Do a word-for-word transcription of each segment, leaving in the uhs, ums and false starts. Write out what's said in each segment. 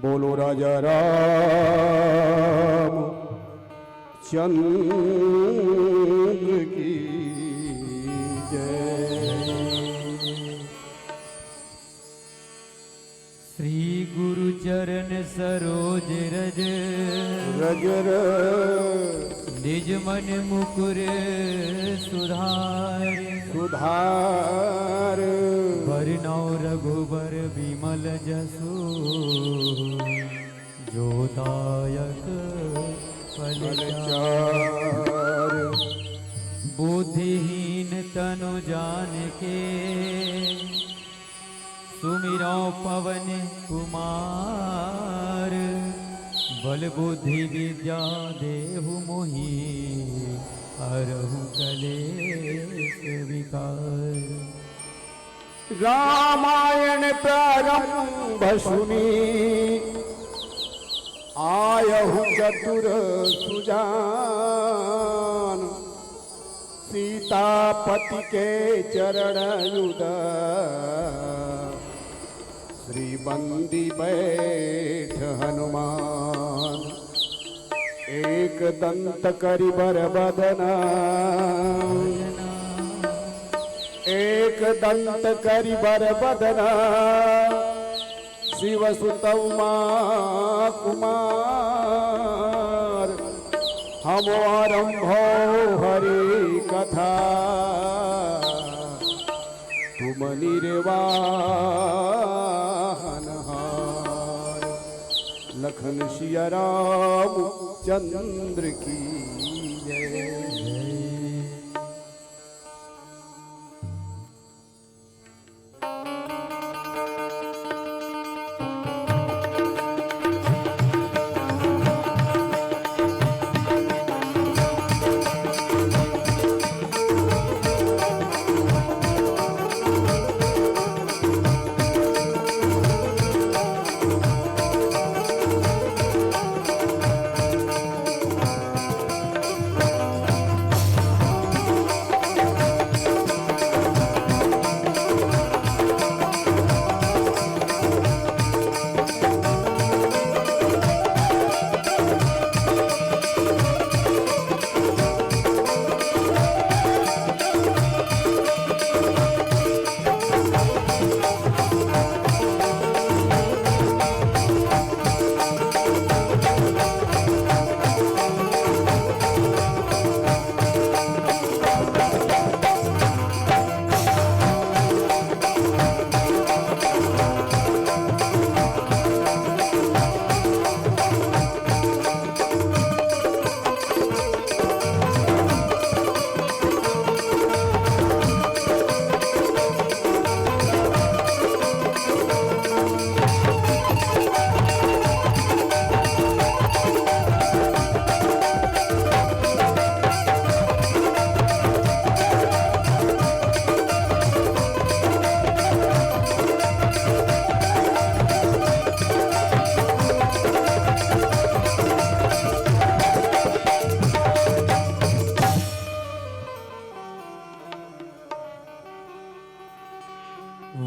बोलो राजा राम चंद्र की जय। श्री गुरु चरण सरोज रज रज र निज मन मुकुर सुधार। सुधार। बरनउँ रघुबर बिमल जसु जो दायक फल फल चार। चार। बुद्धिहीन तनु जानिके सुमिरउँ पवन कुमार। बल बुद्धि विद्या देहु मोहि हरहु कलेस विकार। रामायण प्रारंभ सुनी आयहु चतुर सुजान। सीतापति के चरण युद श्री बंदी बैठ हनुमान। एक दंत करि बर बदना, एक दंत करि बर बदना, शिव सुत उमा कुमार। हम आरंभो हरि कथा, तुम निर्वाहन हार। लखन सिया राम चंद्र की जय।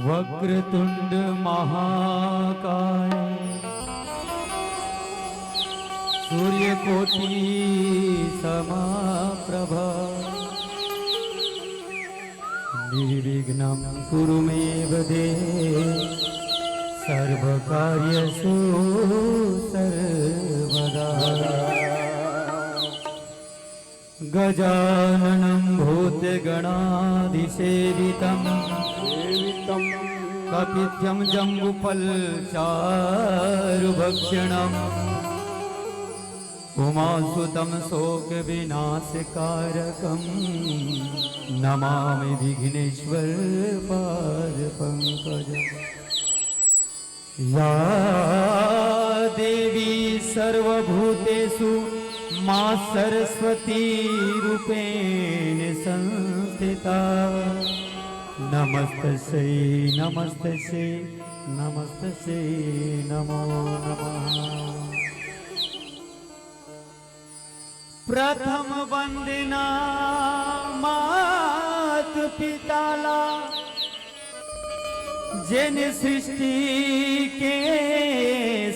वक्रतुंड महाकाय सूर्यकोटि समप्रभ। निर्विघ्नं कुरु मे देव सर्वकार्येषु सर्वदा। गजाननं भूतगणादिसेवितं सेवितं कपित्थं जम्बुफलचारुभक्षणम्। उमासुतं शोकविनाशकारकं नमामि विघ्नेश्वर पादपङ्कजम्। या देवी सर्वभूतेषु माँ सरस्वती रूपेण संस्थिता। नमस्तस्यै, नमस्तस्यै, नमस्तस्यै नमो नमः। प्रथम वंदना मात पिता ला, जेन सृष्टि के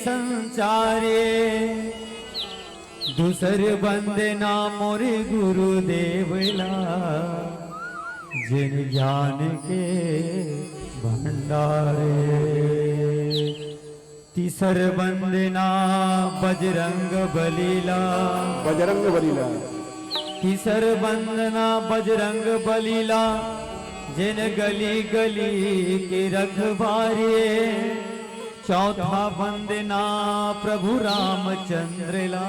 संचारे। दूसर बंदना मोर गुरुदेव ला, जिन ज्ञान के भंडारे। तीसर बंदना बजरंग बली ला। बजरंग बली ला। तीसर बंदना बजरंग बली ला, जिन गली गली के रखवारे। चौथा बंदना प्रभु रामचंद्र ला,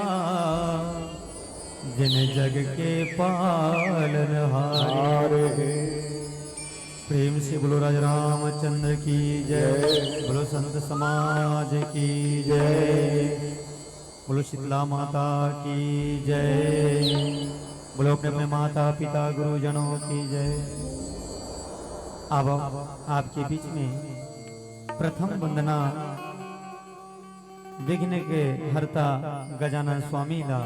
जिन जग के पालनहार हे। प्रेम से बोलो राजा रामचंद्र की जय। जय। बोलो संत समाज की जय। जय। बोलो शीतला माता की जय। बोलो अपने अपने माता पिता गुरुजनों की जय। अब आपके बीच में प्रथम वंदना विघ्न के हरता गजानन स्वामी ला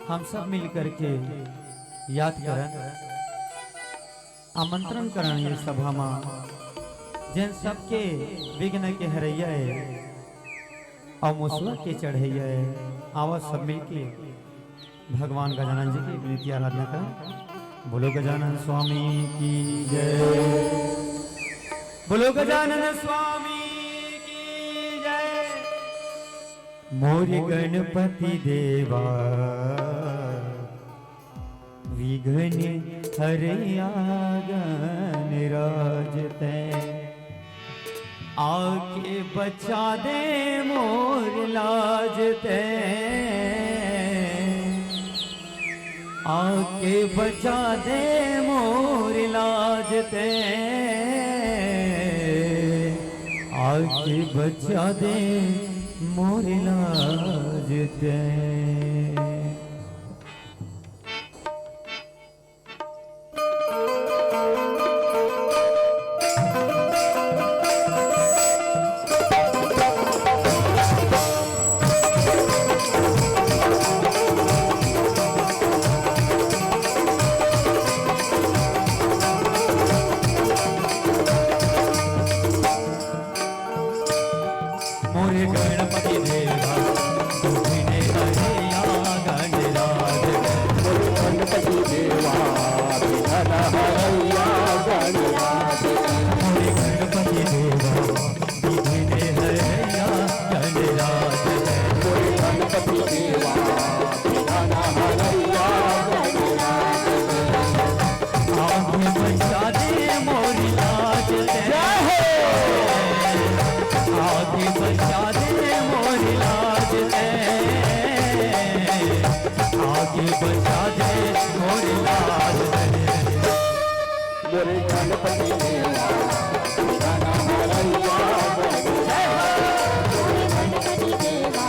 हम सब मिल करके याद करन, आमंत्रण करन ये सभा मा, जेन सबके विघ्न के हरैया हे अउ मुसवा के चढ़ैया हे। आवा सब मिलके भगवान गजानन जी की विनती आराधना करें। बोलो गजानन स्वामी की जय। बोलो गजानन स्वामी की जय। मोर गणपति देवा, विघ्न हरैया गणराज तैं, आके बचा दे मोर लाज तैं। आके बचा दे मोर लाज तैं, आके बचा दे मोर लाज तैं। मोरे गणपति देवा, विघ्न हरैया गणराज। मोरे गणपति देवा, विघ्न हरैया गणराज। मोरे गणपति देवा, विघ्न हरैया गणराज। मोरे गणपति देवा, विघ्न हरैया गणराज। आके बचा दे मोरी लाज तैं। जय हो। आके बचा दे मोरी लाज तैं। आके बचा दे मोरी लाज तैं। मोरे गणपति देवा, गाना हरैया। जय हो। मोरे गणपति देवा,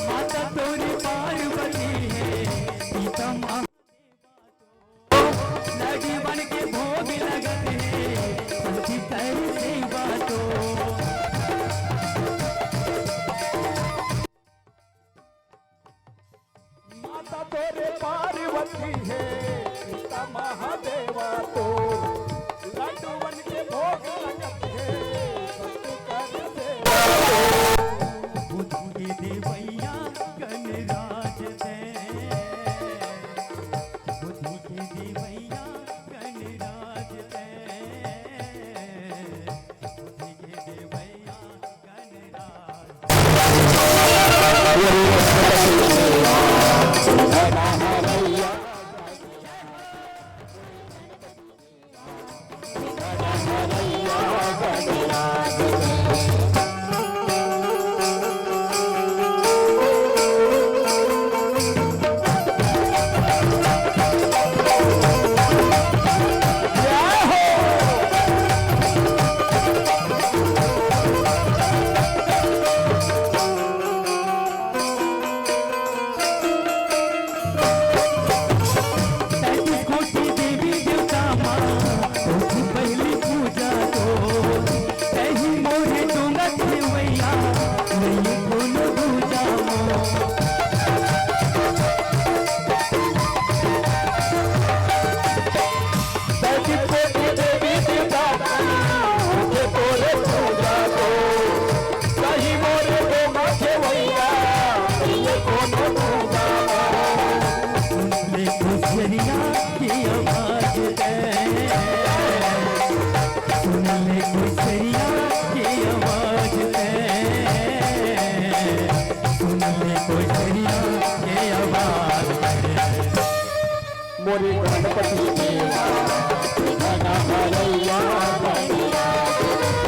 माता तोरी पार्वती हे, सीता माँ लड्डू बन के भोग लगत हे, सखी तैरी से बातो। माता तोरे पार्वती हे, सीता महादेवा तो लड्डू बन के भोग लगत हे, सखी तैरी से बातो। बुद्धि के देवैया गणराज तैं। बुद्धि के देवैया गणराज तैं, बुद्धि के देवैया गणराज। कोचरिया के आवाज ते, सुन ले कोचरिया के आवाज ते। मोरे गणपति देवा, घन हरैया गणराज।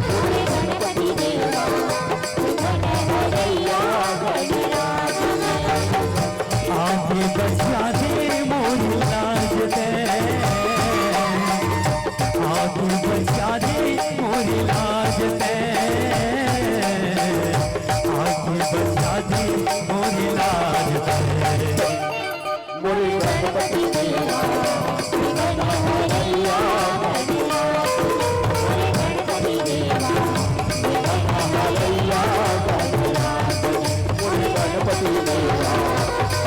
मोरे गणपति देवा, घन हरैया गणराज। आके बचा दे मोरी लाज ते, आके बचा दे मोरी लाज ते, आके बचा दे मोरी लाज ते। मोरे गणपति देवा, घन हरैया गणराज। मोरे गणपति देवा, घन हरैया गणराज। मोरे गणपति देवा,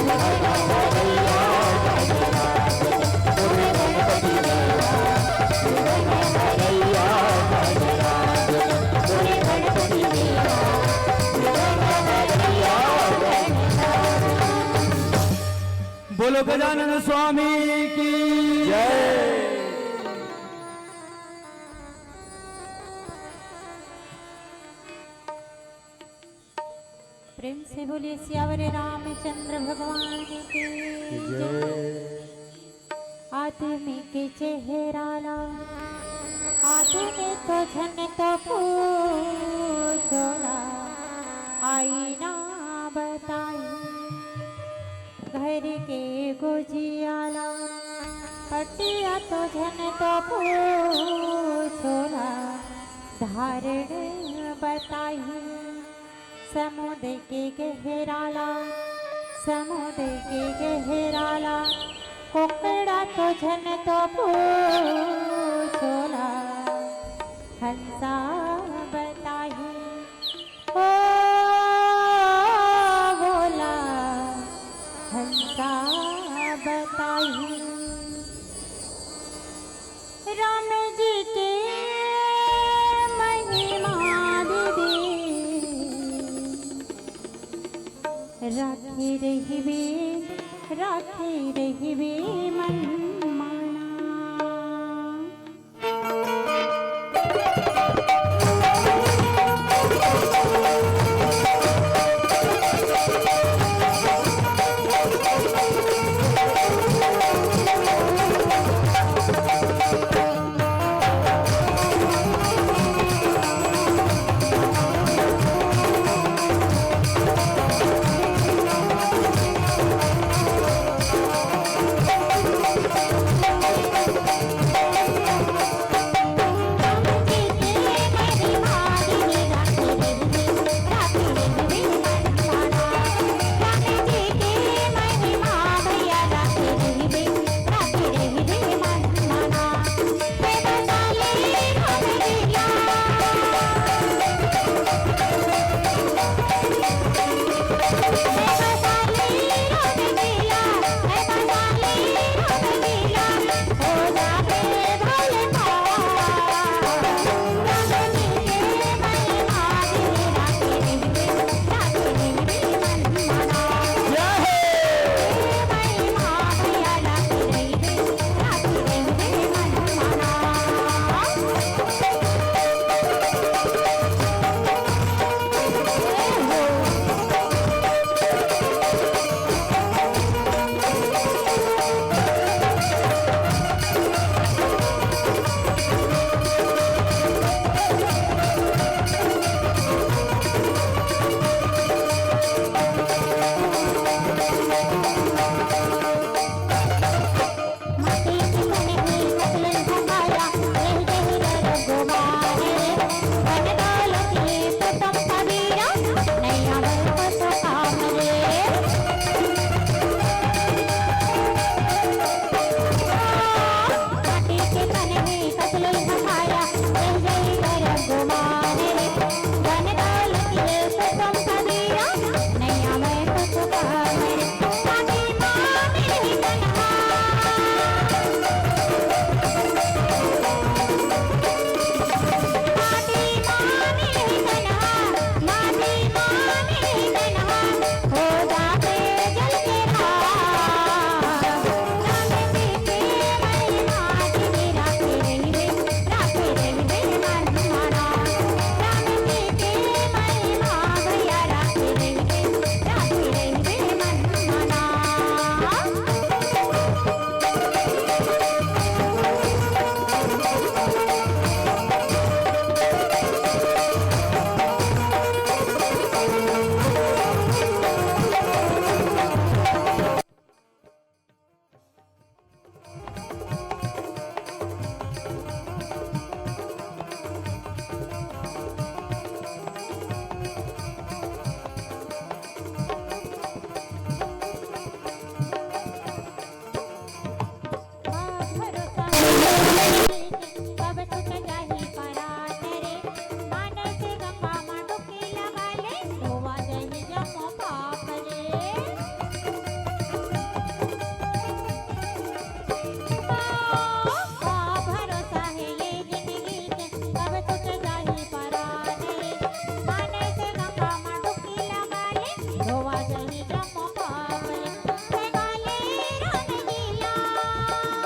घन हरैया गणराज। मोरे गणपति देवा, घन हरैया गणराज। मोरे गणपति देवा, घन हरैया गणराज। बोलो गजानन स्वामी की जय। प्रेम से बोलिए सियावर रामचंद्र भगवान की जय। आदमी के चेहरा ला, आदमी तो झन तो पूछोला, आईना बताई। घर के गोजियाला, पटिया तो झन तो पूछोला, धारण बताई। समुद्र के गहराला, समुद्र के गहराला, कोकड़ा तो झन तो पूछोला, हंसा बताई। ओ भोला, हंसा बताई। राम जी के महिमा दीदी, राखे रहिबे, राखे रहिबे मन माना।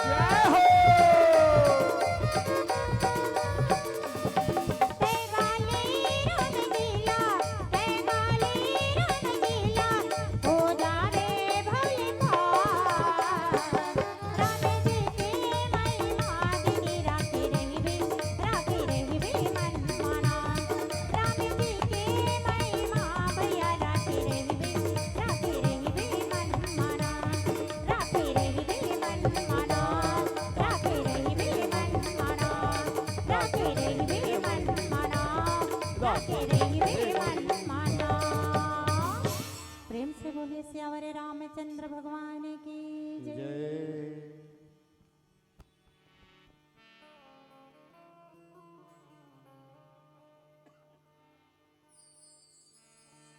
जय हो। प्रेम से बोलिए सियावर रामचंद्र भगवान की जय। जय।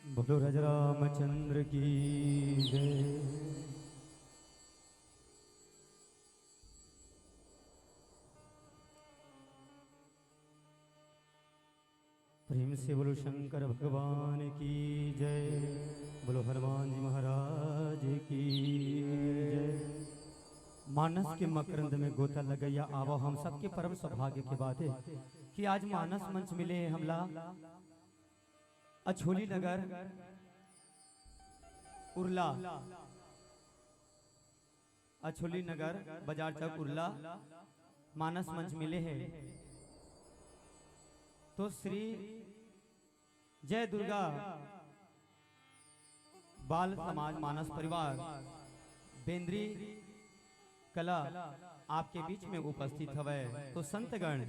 बोलो राजा रामचंद्र की जय। प्रेम से बोलो शंकर भगवान की जय। बोलो हनुमान जी महाराज की जय। मानस के मकरंद में गोता लगैया आवा, हम सबके परम सौभाग्य के बात है कि आज मानस मंच मिले हैं हमला। अछोली नगर उरला, अछोली नगर बाजार चौक उरला मानस मंच मिले है। तो श्री जय दुर्गा बाल समाज मानस परिवार बेंद्री कला आपके बीच में उपस्थित हवै। तो संतगण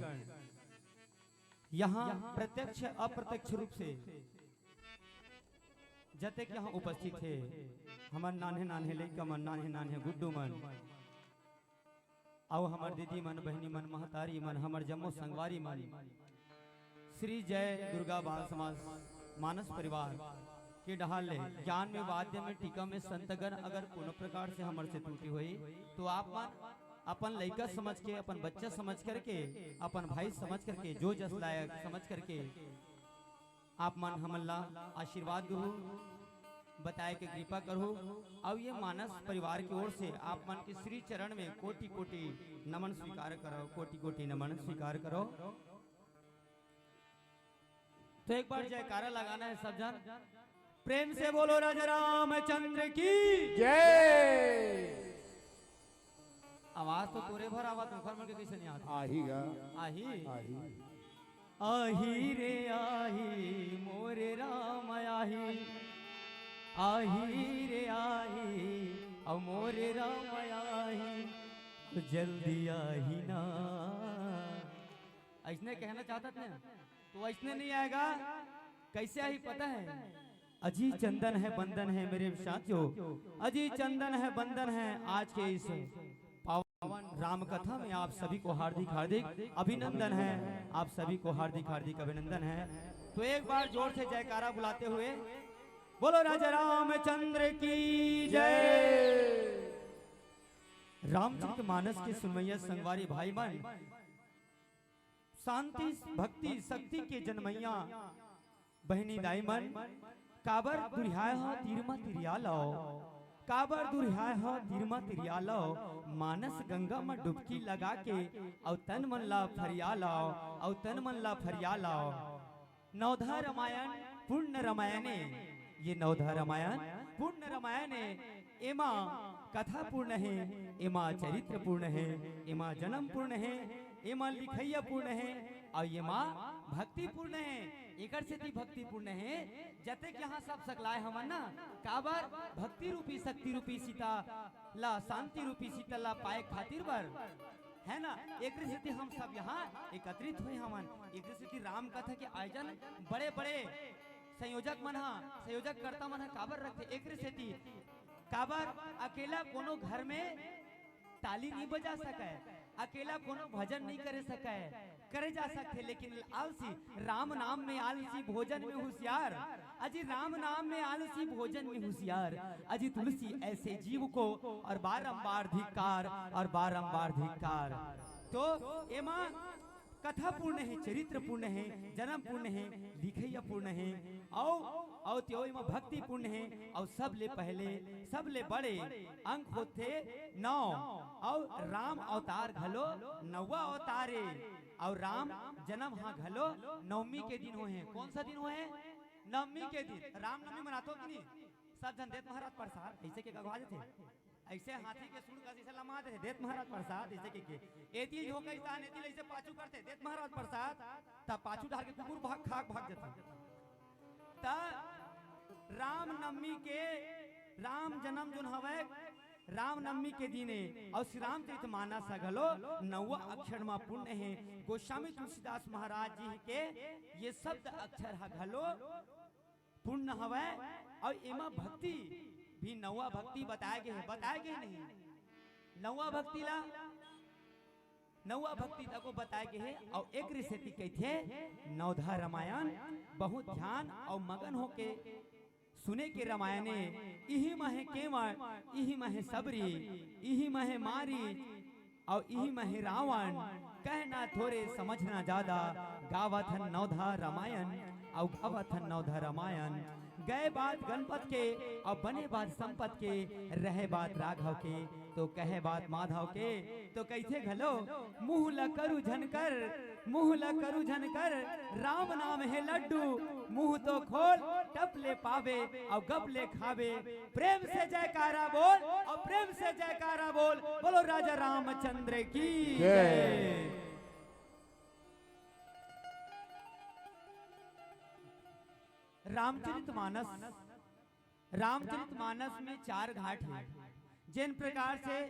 यहाँ प्रत्यक्ष अप्रत्यक्ष रूप से जतेक यहाँ उपस्थित हे, हमर नान्हे नान्हे लइका मन, नान्हे नान्हे गुड्डू मन, अउ हमर दीदी मन, बहिनी मन, महतारी मन, हमर जम्मो संगवारी मन, श्री जय दुर्गा बाल समाज मानस परिवार के डहार ले ज्ञान में, वाद्य में, टीका में संतगण अगर कोनो प्रकार से हमर से त्रुटि होही, तो आप मन अपन लइका समझ के, अपन बच्चा समझ करके, अपन भाई समझ करके, जो जस लायक समझ करके आप मन हमन ला आशीर्वाद दहू, बताए के कृपा करहू। अउ ये मानस परिवार की ओर से आप मन के श्री चरण में कोटि कोटि नमन स्वीकार करो, कोटि कोटि नमन स्वीकार करो। तो एक बार जयकारा लगाना है सब जन, प्रेम से बोलो राजा रामचंद्र की जय। आवाज तो तोरे भर आवा, तो ओखर मन के कैसे नहीं आता? आही गा। आही। आही। आही रे आही, मोरे राम आही। आही रे आही, अब मोरे राम आही, तो जल्दी आही ना। ऐसने कहना चाहता था, तो ऐसने नहीं आएगा। कैसे आही पता है? अजी चंदन है, बंदन है मेरे साथियों, अजी चंदन है, बंदन है। आज के इस पावन राम कथा में आप सभी को हार्दिक हार्दिक अभिनंदन है, आप सभी को हार्दिक हार्दिक अभिनंदन है। तो एक बार जोर से जयकारा बुलाते हुए बोलो राजा रामचंद्र की जय। रामचरित मानस के सुनवैया संगवारी भाई मन, शांति, भक्ति, शक्ति के जनमैया बहिनी दाई मन, काबर दुरिहाय ह तीर म तिरिया लव, काबर दुरिहाय ह तीर म तिरिया लव, मानस गंगा म डुबकी लगा के अउ तन मन ला फरिया लव, अउ तन मन ला फरिया लव। नवधा रामायण पूर्ण रामायणे, ये नवधा रामायण पूर्ण रामायणे, एमा कथा पूर्ण हे, एमा चरित्र पूर्ण हे, एमा जन्म पूर्ण हे, एमा लिखइया पूर्ण हे, अउ एमा भक्ति पूर्ण हे। एकर सेती भक्ति पूर्ण हे, जतेक यहाँ सब सकलाय हमन ना, काबर भक्ति रूपी, शक्ति रूपी सीता ला, शांति रूपी सीता ला पाए खातिर बर, है ना? एकरे सेती हम सब यहाँ एकत्रित होए हमन। एकरे सेती राम कथा के आयोजन बड़े-बड़े संयोजक मन ह, संयोजककर्ता मन ह काबर रखथे? एकरे सेती, काबर अकेला कोनो घर में ताली नहीं बजा सकय, अकेला कोनो भजन नहीं करे सकय, करे जा सकथे, लेकिन आलसी, राम नाम में आलसी, भोजन में होशियार। अजी राम नाम में आलसी, भोजन में होशियार। अजी तुलसी ऐसे जीव को और बारंबार धिक्कार, और बारंबार धिक्कार। तो एमा कथा पूर्ण हे, चरित्र पूर्ण हे, जन्म पूर्ण हे, लिखइया पूर्ण हे, अउ, अउ त्यो एमा भक्ति पूर्ण हे, अउ सबले पहले, सबले बड़े अंक होथे नौ, अउ राम अवतार घलो नौवा अवतार ए, अउ राम जन्म हा घलो नवमी के दिन होहे। कौन सा दिन होहे? नवमी के दिन। रामनवमी मनाथो कि नहीं? सब झन देत महाराज प्रसाद, अइसे के अगवा देथे। अइसे हाथी के सूंड़ कस अइसे लमा देथे, देत महाराज प्रसाद, अइसे के, के। एती झोंका अइसे, एती ले अइसे पाछू करथे, देत महाराज प्रसाद, त पाछू डार के कुकुर भाग, खाक भाग जथे। त रामनवमी के, राम जन्म जोन हवय, रामनवमी के दिन ए, अउ श्री रामचरित मानस ह घलो नौवा अक्षर म पूर्ण हे। गोस्वामी तुलसीदास महाराज जी के ये शब्द अक्षर ह घलो पूर्ण हवय, अउ एमा भक्ति भी नौवा भक्ति बताए गे हे, बताए गे नहीं? नौवा भक्ति ला, नौवा भक्ति तको बताए गे हे, अउ एक रिसेती कहिथे नवधा रामायण बहुत ध्यान अउ मगन होके सुने के रामायण ए, इही म हे केवल, इही म हे सबरी, इही म हे मारी, अउ इही म हे रावण, कहना थोरे समझना ज्यादा, गावत हन नवधा रामायण, अउ गावत हन नवधा रामायण। गए बात गणपत के, अउ बने बात संपत के, रहे बात राघव के, तो कहे बात माधव के, तो कहिथे घलो, मुंह ल करू झन कर, मुंह ल करू झन कर, राम नाम हे लड्डू, मुंह तो खोल, टप ले पावे, अउ गप ले खावे, प्रेम से जयकारा बोल अउ प्रेम से जयकारा बोल। बोलो राजा रामचंद्र की जय। जय। रामचरित मानस, रामचरित मानस में चार घाट हे। जिन प्रकार से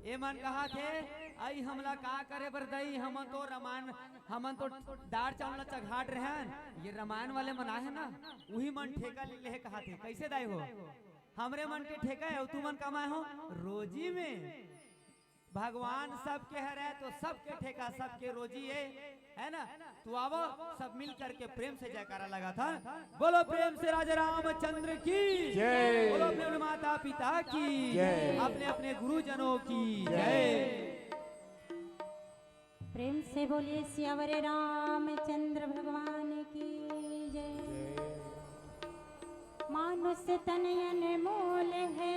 ए मन कहा थे, आई हमला का करे बर दई, हमन तो रमान, हमन तो दार चावल ला चघाट रहन, ये रामायण वाले मन आहे ना, उही मन ठेका ले ले कहा थे। कैसे दाई हो? हमरे मन के ठेका हे, अउ तुमन कमाए हो रोजी में। भगवान सबके हरे, तो सबके ठेका, सबके रोजी हे, है ना? तो आवो, सब मिल करके प्रेम से जयकारा लगा था। बोलो प्रेम से राजा रामचंद्र की जय। बोलो अपने अपने माता पिता की जय। अपने अपने गुरुजनों की जय। जय। प्रेम से बोलिए सियावर रामचंद्र भगवान की जय। मानुष तन अनमोल है,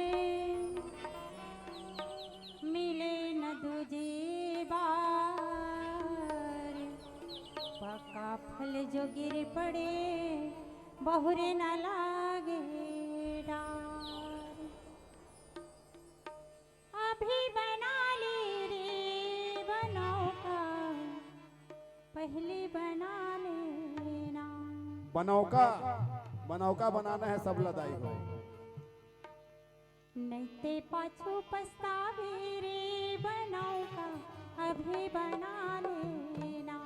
मिले न दूजे बार। पका फल जो गिर पड़े, बहुरे न लागे डार। अभी बना ले रे बनौका, पहले बना लेना। बनौका, बनौका बनाना है सब लदाई हो। नैते पाछू पछतावे रे बनौका, अभी बना लेना।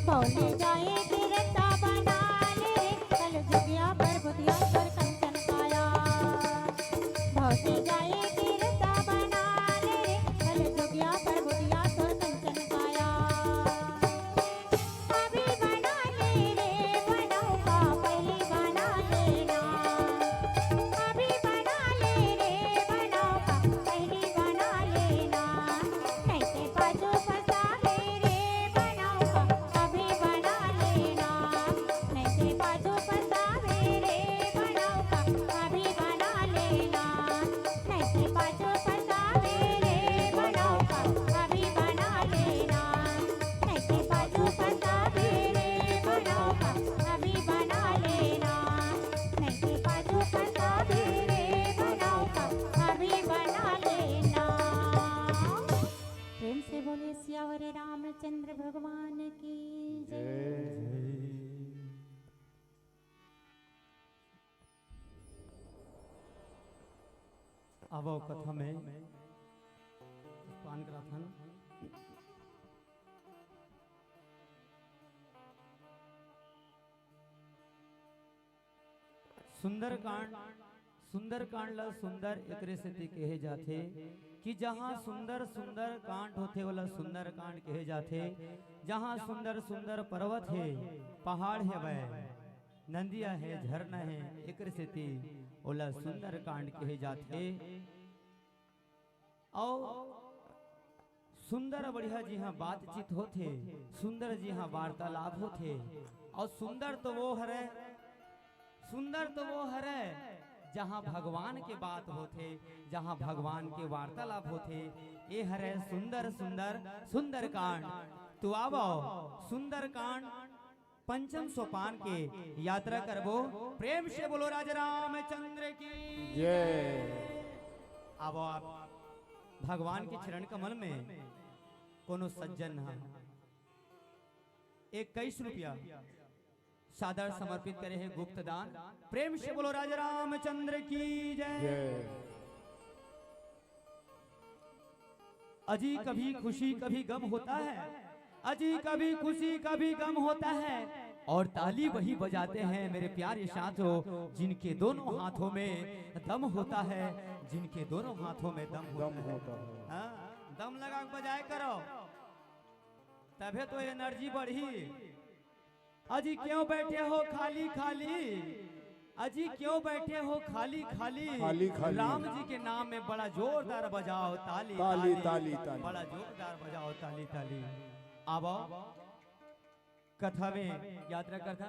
भौले जाए के रस्ता बना ले रे, कल जुगिया पर बुधिया तोर कंचन काया। भौले जाए के रस्ता बना ले रे, कल जुगिया पर बुधिया तोर कंचन काया। अभी बना ले रे बनौका, पहली बना लेना। अभी बना ले रे बनौका, पहली बना लेना। नइते पाछू पछताबे रे बनौका, अभी बना लेना। नइते पाछू पछताबे रे बनौका, अभी बना लेना। नइते पाछू पछताबे रे बनौका, अभी बना लेना। नइते पाछू पछताबे रे बनौका, अभी बना लेना। नइते पाछू पछताबे रे बनौका, अभी बना लेना। प्रेम से बोले सियावर रामचंद्र भगवान की जय। जय। आवो कथा में पान कराथन। सुंदरकांड, सुंदरकांड ला सुंदर एकरे सेती कहे जाथे कि जहाँ सुंदर सुंदर कांड होथे, ओला सुंदरकांड कहे जाथे। जहाँ सुंदर सुंदर पर्वत हे, पहाड़ हेवय, नदिया हे, झरना हे, एकरे सेती ओला सुंदरकांड कहे जाथे। अउ सुंदर बढ़िया जिहाँ बातचीत होथे, सुंदर जिहाँ वार्तालाप होथे, अउ सुंदर तो वो हरे, सुंदर तो वो हरे, जहाँ भगवान के बात होथे, जहाँ भगवान के वार्तालाप होथे। ये हरे सुंदर सुंदर सुंदरकांड। तो आवो सुंदरकांड पंचम सोपान के यात्रा करबो। प्रेम से बोलो राजा रामचंद्र की जय। अब आप भगवान के चरण कमल में कोनो सज्जन ह इक्कीस रुपया सादर समर्पित करे हे गुप्त दान। प्रेम से बोलो राजा रामचंद्र की जय। जय। अजी कभी खुशी कभी गम होता है, अजी कभी खुशी कभी गम होता है, और ताली वही बजाते हैं मेरे प्यारे साथियों जिनके दोनों हाथों में दम होता है, जिनके दोनों हाथों में दम होता दम है। होता है। हाँ, दम लगा के बजाए करो, तभे तो एनर्जी बढ़ी। अजी क्यों बैठे हो खाली खाली, अजी क्यों बैठे हो खाली खाली, खाली खाली। राम जी के नाम में बड़ा जोरदार बजाओ ताली ताली ताली, ताली ताली। बड़ा जोरदार बजाओ ताली ताली। अब कथा में यात्रा करता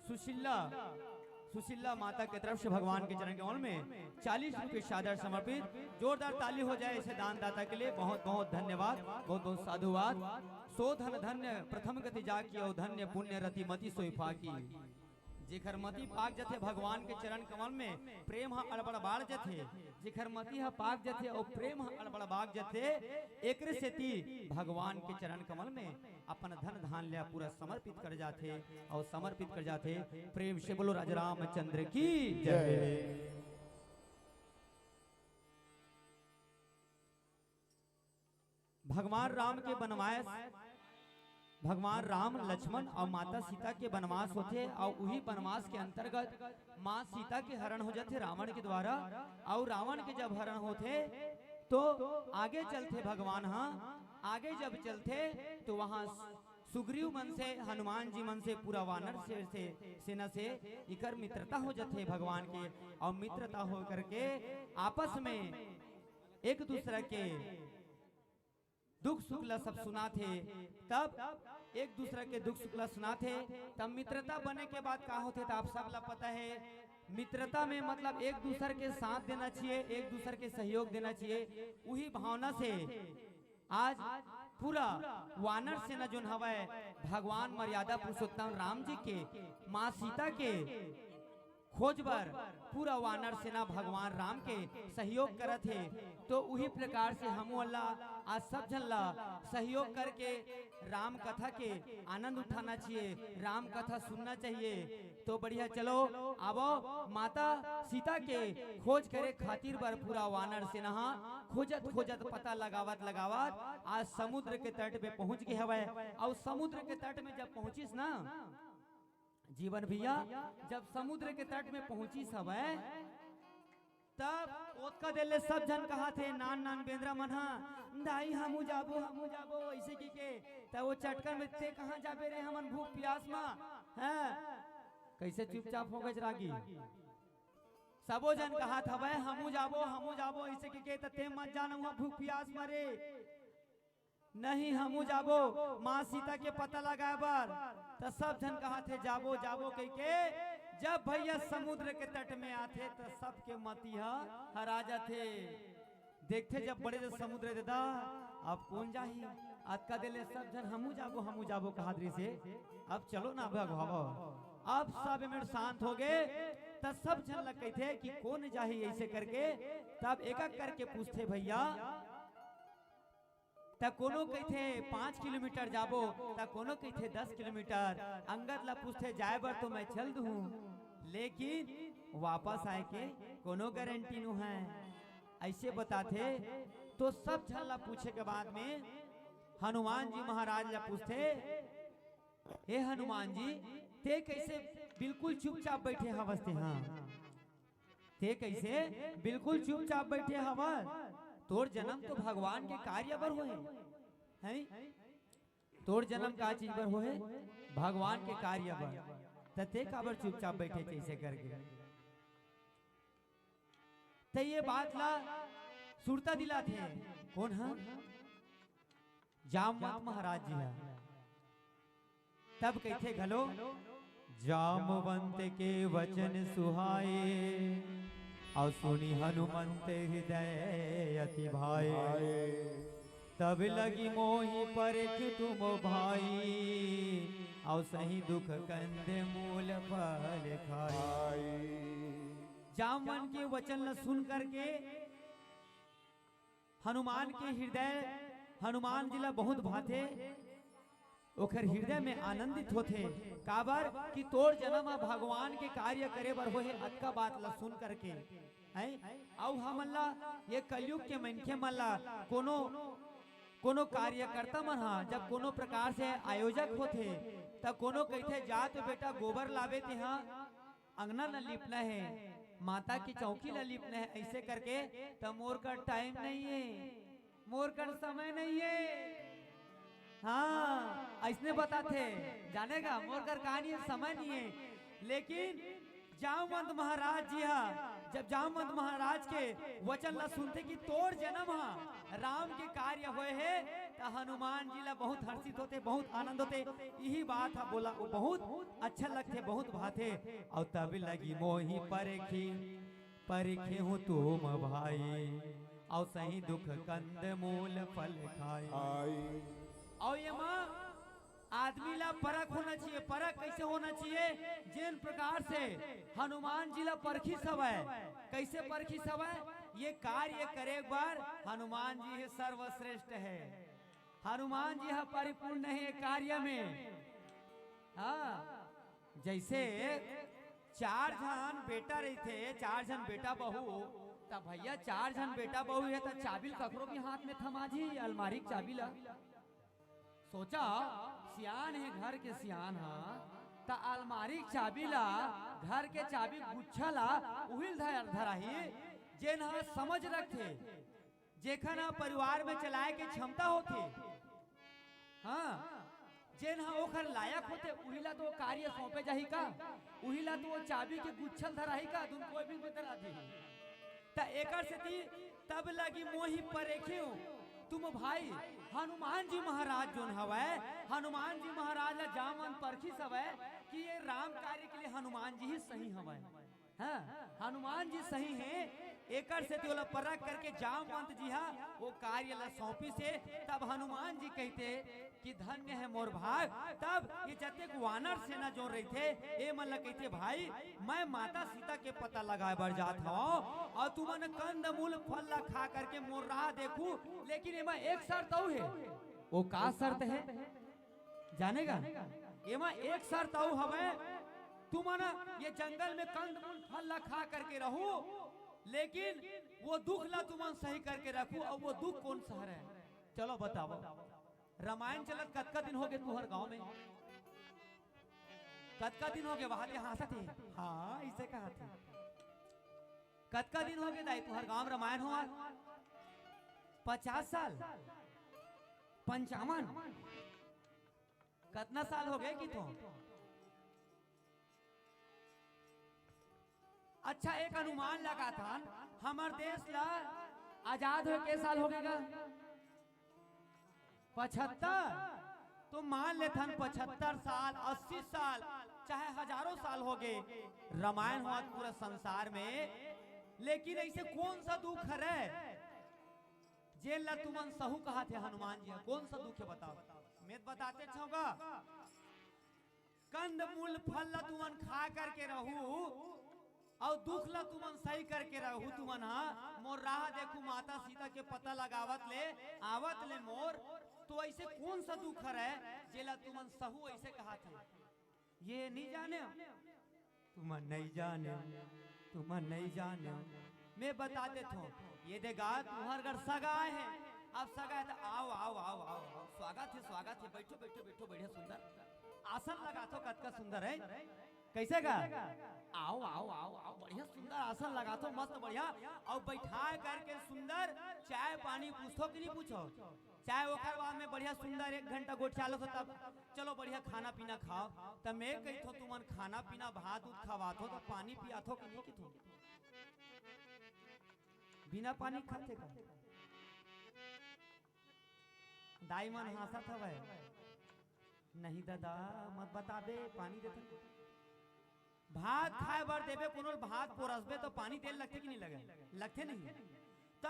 सुशीला, सुशीला माता के तरफ से भगवान के चरण कमल में चालीस रुपये सादर समर्पित। जोरदार ताली हो जाए ऐसे दानदाता के लिए। बहुत बहुत धन्यवाद, बहुत बहुत साधुवाद। सो धन धन्य प्रथम गति जाकी, और धन्य पुण्य रति मति सोई फाकी। जेखर मति पाक जथे भगवान के चरण कमल में, प्रेम ह अड़बड़ बाढ़ जथे। जेखर मति ह पाक जथे और प्रेम ह अड़बड़ बाढ़ जथे, एकरे सेती भगवान के चरण कमल में अपन धन धान ल्या पूरा समर्पित कर जाथे और समर्पित कर जाथे। प्रेम से बोलो राजा रामचंद्र की जय। जय। भगवान राम के बनवास, भगवान राम, लक्ष्मण और माता सीता के बनवास होथे और उही बनवास के अंतर्गत माँ सीता के हरण हो जाथे रावण के द्वारा। और रावण के जब हरण होथे तो आगे चलथे भगवान, हाँ, आगे जब चलथे तो वहाँ सुग्रीव मन से, हनुमान जी मन से, पूरा वानर से, से सेना से इकर मित्रता हो जाथे भगवान के। और मित्रता हो करके आपस में एक दूसरा के दुख सुख ला सब सुनाथे। तब एक दूसरा के दुख सुख ला सुनाथे, तब मित्रता बने के बाद का होथे, त आप सब ला पता है। मित्रता में मतलब एक दूसर के साथ देना चाहिए, एक दूसर के सहयोग देना चाहिए। उही भावना से आज पूरा वानर सेना जोन हवय, भगवान मर्यादा पुरुषोत्तम राम जी के, माँ सीता के खोज बर पूरा वानर सेना भगवान राम के सहयोग करत हे। तो उही प्रकार से हमू ला आज सब झन ला सहयोग करके राम कथा के आनंद उठाना चाहिए, राम कथा सुनना चाहिए। तो बढ़िया, चलो आवो, माता सीता के खोज करे खातिर बर पूरा वानर सेना हा खोजत खोजत, पता लगावत लगावत आज समुद्र के तट पे पहुंच गे हवय। अउ समुद्र के तट में जब पहुंचिस ना, जीवन भैया, जब समुद्र के तट में पहुंचिस हवय, तब ओतका देर ले सब झन कहाथे, नान नान बेंदरा मन हा, "दाई, हमू जाबो, हमू जाबो," ऐसे कहिके। त वो चटकन में, "ते कहाँ जाबे रे, हमन भूख पियास मा?" हैं? कैसे चुपचाप हो गए रागी? सबो झन कहात हवय, "हमू जाबो, हमू जाबो," ऐसे कहिके। त ते मत जान वहाँ भूख पियास मा रे। "नहीं, हमू जाबो माँ सीता के पता लगाए बर।" त सब झन कहाथे, "जाबो, जाबो," कहिके। जब भैया समुद्र के तट में आथे, त सबके मती ह हरा जाथे। देखथे जब बड़े जस समुद्र, "ददा, अब कोन जाही?" अतका देर ले सब झन, "हमू जाबो, हमू जाबो," कहात रहिसे। "अब चलो ना, अब अगवावो।" अब सब एमेर शांत हो गे, त सब झन ल कहिथे कि, "कोन जाही?" ऐसे करके। तब एक एक करके पूछथे भैया, त कोनो कहिथे, "पाँच किलोमीटर जाबो," त कोनो कहिथे, "दस किलोमीटर।" अंगद ला पूछथे, "जाए बर तो मैं चल दूहूँ, लेकिन वापस आए के कोनो गारंटी नो है," ऐसे बताथे। तो सब झन ला पूछे के बाद में हनुमान जी महाराज ला पूछथे, "हे हनुमान जी, ते कैसे बिल्कुल चुपचाप बैठे हवस ते? हाँ, ते कैसे बिल्कुल चुपचाप बैठे हवस? तोर जन्म तो भगवान के कार्य बर होहे, हैं? तोर जन्म का चीज बर होहे? भगवान के कार्य बर। त ते काबर चुपचाप बैठे, कैसे करके?" त ये बात ला सुरता दिलाथे। कोन ह? जामवंत महाराज जी ह। तब कहिथे घलो, "जामवंत के वचन सुहाए, अउ सुनि हनुमंत हृदय अति भाए। तब लगी मोहि परख तुम भाई, अउ सही दुख कंद मूल फल खाए।" जामवंत के वचन ल सुन करके हनुमान के हृदय, हनुमान जी ला बहुत भाथे, ओखर हृदय में आनंदित होथे। काबर कि तोर जन्म ह भगवान के कार्य करे बर होहे, अतका बात ला सुन करके, हैं? अउ हमन ला, ये कलयुग के मनखे मन ला, कोनो, कोनो कार्यकर्ता मन ह जब कोनो प्रकार से आयोजक होथे, त कोनो कहिथे, "जा तो बेटा, गोबर लाबे तेहा, अंगना ल लिपना हे, माता की चौकी ल लिपना हे," ऐसे करके, "त मोर कर टाइम नहीं है, मोर कर समय नहीं है।" हाँ, ऐसने बताथे, जाने का, "मोर कर कहानी है, समय नहीं है।" लेकिन जामवंत महाराज जी हा, जब जामवंत महाराज के वचन ला सुनथे कि तोर जन्म हा राम के कार्य होए हे, त हनुमान जी ला बहुत हर्षित होथे, बहुत आनंद होथे। यही बात हा बोला, वो बहुत अच्छा लगथे, बहुत भाथे। "अउ तब लगी मोहि परखी, परखे हूँ तुम भाई, अउ सही दुख कंद मूल फल खाई।" अउ ये माँ आदमी ला परख होना चाहिए। परख कैसे होना चाहिए? जेन प्रकार से हनुमान जी ला परखिस हवय, कैसे परखिस हवय? ये कार्य करे बर हनुमान जी ही सर्वश्रेष्ठ है। हनुमान जी ह परिपूर्ण है कार्य में। हाँ, जैसे चार झन बेटा रहिथे, चार झन बेटा बहू, त भैया चार झन बेटा बहू हे त चाबी ल ककरो भी हाथ में थमा जी, अलमारी के चाबी ला। सोचा, सियान हे घर के सियान ह, त अलमारी के चाबी ला, घर के चाबी गुच्छा ला उहिल धर-, धराही, जेन ह समझ रखथे, जेखन ह परिवार में चलाए के क्षमता होथे, हाँ, जेन ह ओखर लायक होथे, उही ला तो वो कार्य सौंपे जाही का? उही ला तो वो चाबी के गुच्छल धराही का? दुन कोई भी कोई धरा दे। त एकर सेती तब लगी मोहि परेखियो तुम भाई, हनुमान जी महाराज जोन हवय, हनुमान जी महाराज ला जामवंत परखिस हवय कि ये राम कार्य के लिए हनुमान जी ही सही हवय। हाँ, हनुमान जी सही हे, एकर सेती ओला परख करके जामवंत जी हा वो कार्य ला सौंपिस हे। तब हनुमान जी कहिथे, कि धन्य हे मोर भाग। तब ये जतेक वानर सेना जोन रहिथे, ए मन ल कहिथे, भाई, मैं माता सीता के पता लगाए बर जात हवं, अउ तुमन कंदमूल फल ल खा करके मोर राह देखू, लेकिन एमा एक शर्त अउ हे। ओ का शर्त हे, जानेगा? एमा एक शर्त अउ हवय, तुमन ये जंगल में कंदमूल फल ल खा करके रहू, लेकिन वो दुख ल तुमन सही करके रखू। अउ वो दुख कोन सा हरय? चलो बताओ। रामायण चलत कतका दिन होगे तुहर गांव में? कतका दिन होगे? वहां ले हाँसत हे। हाँ, अइसे कहत हे। कतका दिन होगे दाई तुहर गांव रामायण होवत? पचास साल? पंचावन? कतना साल होगे कि तो? अच्छा, एक अनुमान लगाथन, हमर देश ला आजाद होए के साल होगे गा? पचहत्तर। तो मान लेथन, पचहत्तर साल, अस्सी साल, चाहे हजारों साल होगे, रामायण होवत पूरा संसार में, लेकिन अइसे कोन सा दुख हरय जेन ला तुमन सहू कहत हे हनुमान जी? कोन सा दुख हे बताओ? मैं बताते छौगा। कंदमूल फल ला तुमन खा करके रहू, अउ दुख ला तुमन सही करके रहू। तुमन हा मोर राह देखू, माता सीता के पता लगावत ले, आवत ले मोर, तो अइसे कोन सा दुख हरय जेला तुमन सहू अइसे कहत हे? ये नहीं जाने, तुमन नहीं जाने, तुमन नहीं जाने। मैं बता देत हूँ, ये दे गा, तुहर घर सगा हे। अब सगा हे तो आओ, आओ, आओ, आओ, आओ। स्वागत हे, स्वागत हे। बैठो, बैठो, बैठो, बढ़िया सुंदर आसन लगाथो, कतका सुंदर हे। कइसे गा? आओ, आओ, आओ, आओ, बढ़िया सुंदर आसन लगाथो, मस्त बढ़िया। अउ बैठा करके सुंदर चाय पानी पूछो कि नहीं पूछो? चाय ओकर बाद में बढ़िया सुंदर एक घंटा गोठिया लो, तब चलो बढ़िया खाना पीना खाओ। त मैं कहिथो, तुमन खाना पीना भात उत खवाथो त पानी पियाथो कि नहीं किथो? बिना पानी खाथे का? दाई मन हाँसत हवय। नहीं दादा, मत बताबे, पानी देथन। भात खाए बर देबे, कोनो ल भात पोरसबे त पानी दे ल लगथे कि नहीं लगे? लगथे नहीं। त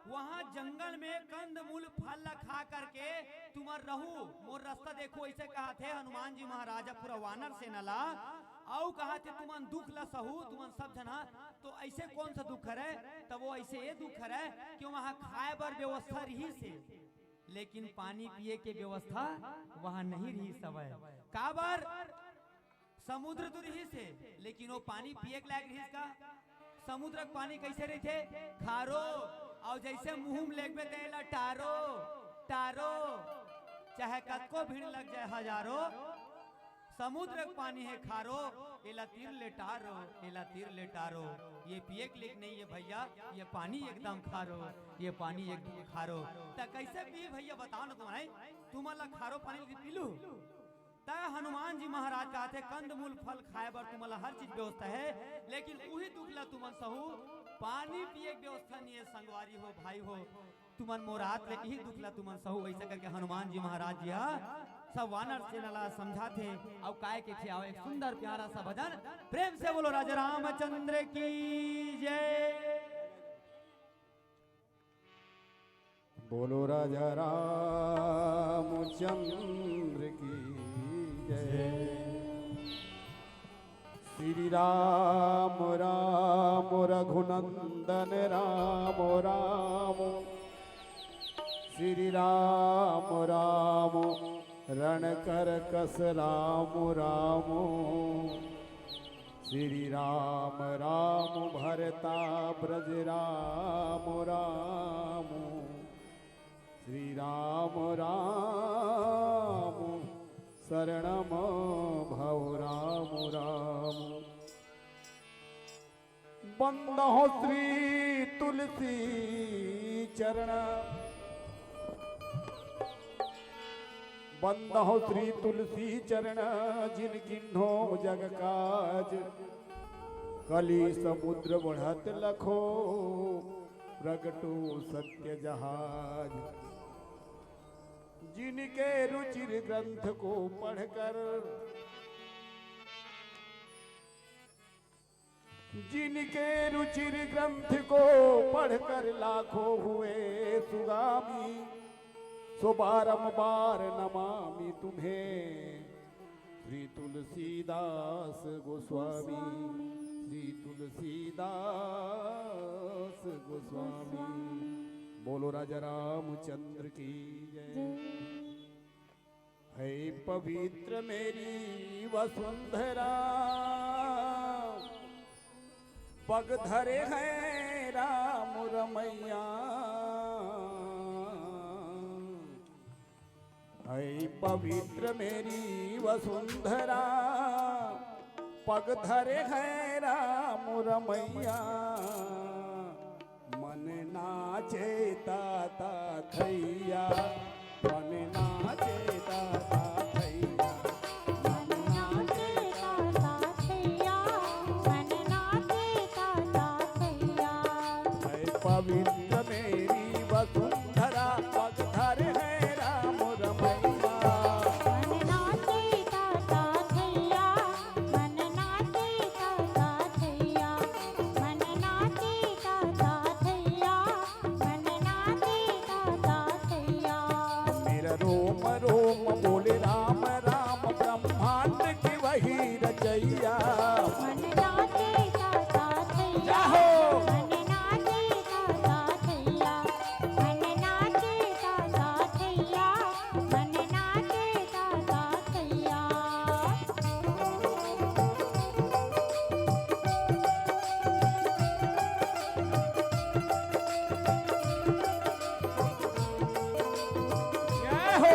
वहां जंगल में कंदमूल फल ला खा करके तुमन रहू, मोर रस्ता देखू, अइसे कहत हे हनुमान जी महाराज ह पूरा वानर सेना ला। अउ कहत हे, तुमन दुख ला सहू, तुमन सब झन हा, तो अइसे कोन सा दुख हरय? त वो अइसे ये दुख हरय कि वहां खाए बर व्यवस्था रिहिस हे, लेकिन पानी पिए के व्यवस्था वहां नहीं रिहिस हवय। काबर? समुद्र तो रिहिस हे, लेकिन वो पानी पिए के लायक रिहिस का? समुद्र के पानी कइसे रहिथे? खारो। अउ जइसे मुंह में लेगबे त एला टारो, टारो। चाहे कतको भीड़ लग जाए हजारो, समुद्र के पानी हे खारो, एला तीर ले टारो, एला तीर ले टारो। ये पिए के लायक नहीं हे भैया, ये पानी एकदम खारो, ये पानी एकदम खारो। त कइसे पी भैया, बताओ ना तुमन, तुमन ला खारो पानी पी लू? त हनुमान जी महाराज कहत हे, कंदमूल फल खाए बर तुमन ला हर चीज व्यवस्था हे, लेकिन उही दुख ला तुमन सहू, पानी पिए के व्यवस्था नहीं हे। संगवारी हो, भाई हो, तुमन मोर आत ले इही दुख ला तुमन सहू, अइसे करके हनुमान जी महाराज जी हा सब वानर सेना ला समझाथे। अउ काय कहिथे, आओ एक सुंदर प्यारा सा भजन, प्रेम से बोलो राजा रामचंद्र की जय। बोलो राजा रामचंद्र की जय। श्री राम राम रघुनंदन राम राम। श्री राम राम रण कर कस राम राम। श्री राम राम भरता ब्रज राम राम। श्री राम राम शरणम भव राम राम। बंदहो श्री तुलसी चरण, बंदहो श्री तुलसी चरण, जिन किन्हो जग काज। कलि समुद्र बढ़त लखो, प्रगटो सत्य जहाज। जिनके रुचिर ग्रंथ को पढ़कर, जिनके रुचिर ग्रंथ को पढ़कर लाखों हुए सुगामी। सो बारंबार नमामि तुम्हें। श्री तुलसीदास गोस्वामी, श्री तुलसीदास गोस्वामी। बोलो राजा रामचंद्र की जय। है पवित्र मेरी वसुंधरा, पग धरे हैं राम रमैया। है पवित्र मेरी वसुंधरा, पग धरे हैं राम रमैया। मन नाचे ताता थैया, मन नाचे ताता थैया, मन नाचे ताता थैया, मन नाचे ताता थैया। है पवित्र मेरी वसुंधरा, पग धरे हैं राम रमैया। मन नाचे ताता थैया, मन नाचे ताता थैया, मन नाचे ताता थैया, मन नाचे ताता थैया। मेरा रोम रोम बोले राम राम, ब्रह्मांड की वही रचैया। मन नाचे ताता थैया, जय हो। मन नाचे ताता थैया, मन नाचे ताता थैया, मन नाचे ताता थैया। जय हो।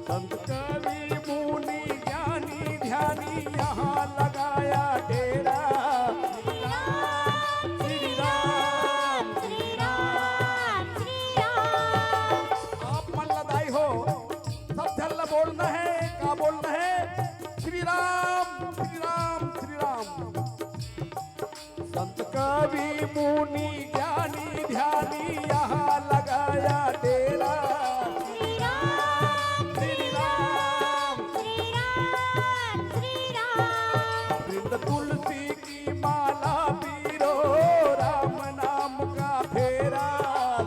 संत कवि मुनि ज्ञानी ध्यानी यहाँ लगाया डेरा। श्री राम, श्री राम, श्री राम। आप मन ला दाई हो, सब झन ला बोलना है, का बोलना है? श्री राम, श्री राम, श्री राम। संत कवि मुनि ज्ञानी ध्यानी यहाँ लगाया डेरा। श्री राम, श्री राम, श्री राम, श्री राम। वृंद तुलसी की माला पीरो, राम नाम का फेरा।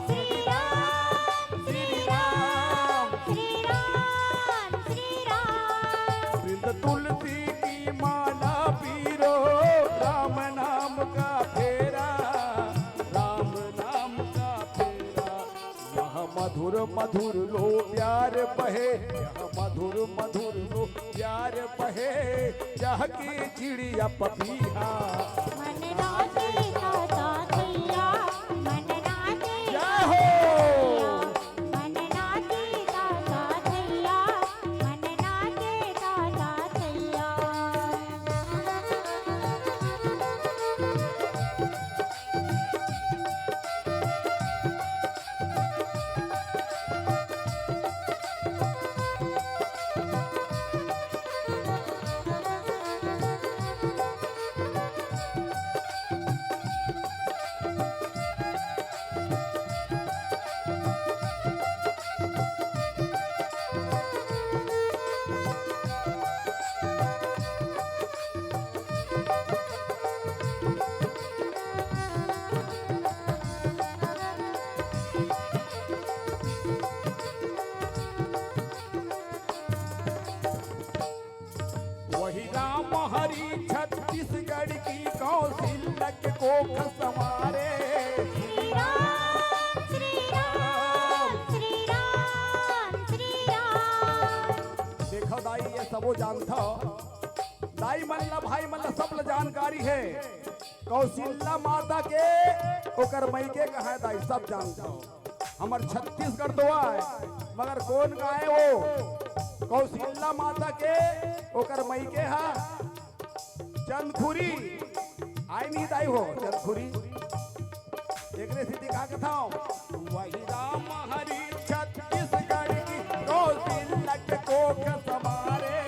श्री राम, श्री राम, श्री राम, श्री राम। वृंद तुलसी की माला पीरो, राम नाम का फेरा, राम नाम का फेरा। यह मधुर मधुर लो प्यार बहे, यह मधुर मधुर लो प्यार बहे, चहके चिड़िया पपीहा। मन नाचे ताता थैया, मन नाचे जय हो। मन नाचे ताता थैया, मन नाचे ताता थैया। वही राम हरि छत्तीसगढ़ की कौशल्या के कोख संवारे। श्री राम, श्री राम, श्री राम, श्री राम। देखो दाई, ये सबो जानथव, दाई मन ला, भाई मन ला, सब ला जानकारी हे। कौशल्या माता के ओकर मइके कहाँ हे दाई, सब जानथव। हमर छत्तीसगढ़ तो आय, मगर कोन गाँव हे वो? कौशल्या माता के ओकर मइके हा चंदखुरी। आय नहीं दाई हो चंदखुरी? एकरे सेती का कथव, वही राम हरि छत्तीसगढ़ की, कौशल्या के कोख समारे।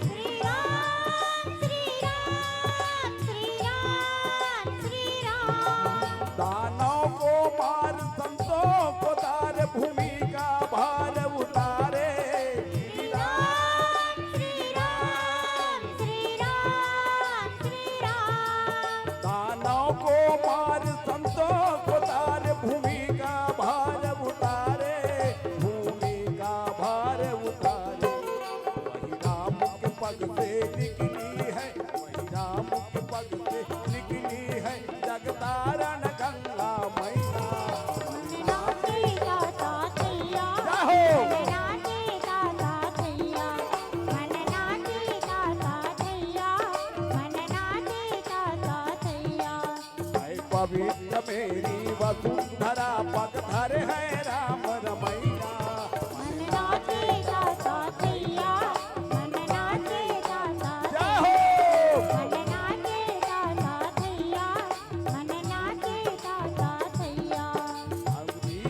श्री राम, श्री राम, श्री राम, श्री राम। दानव को मार, संतों को तार, भूमि का भार उतारे। श्री राम, श्री राम, श्री राम, श्री राम। दानव को मार, संतों को तार, भूमि का भार उतारे, भूमि का भार उतारे। वही राम के पग से निकली है, वही राम के पग से निकली है जगतारण गंगा मैया। मन नाचे दाता थैया, जय हो। मन नाचे दाता थैया, मन नाचे दाता थैया, मन नाचे दाता थैया। ऐ पवित्र मेरी वसुंधरा, पग धरे हैं राम रमैया। मन नाचे दाता थैया, मन नाचे दाता जय हो। मन नाचे दाता थैया, मन नाचे दाता थैया। अवधी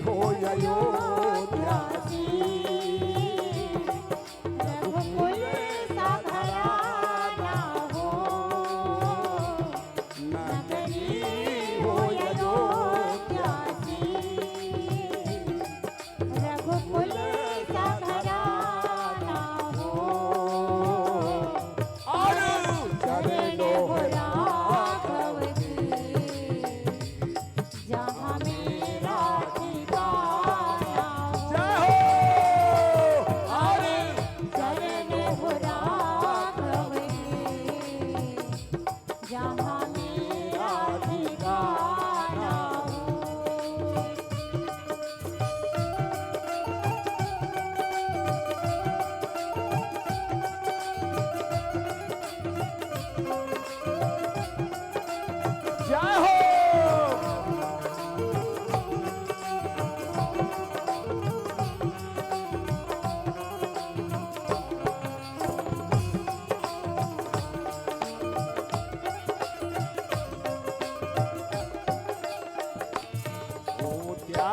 हो अयोध्या की, रघुकुल सा घराना हो। नगरी हो अयोध्या की, रघुकुल सा घराना हो। और चरण हो राघव की, जहाँ मेरा ठिकाना हो। जय हो। और चरण हो राघव की, जहाँ मेरा ठिकाना हो। जय हो। ओ त्या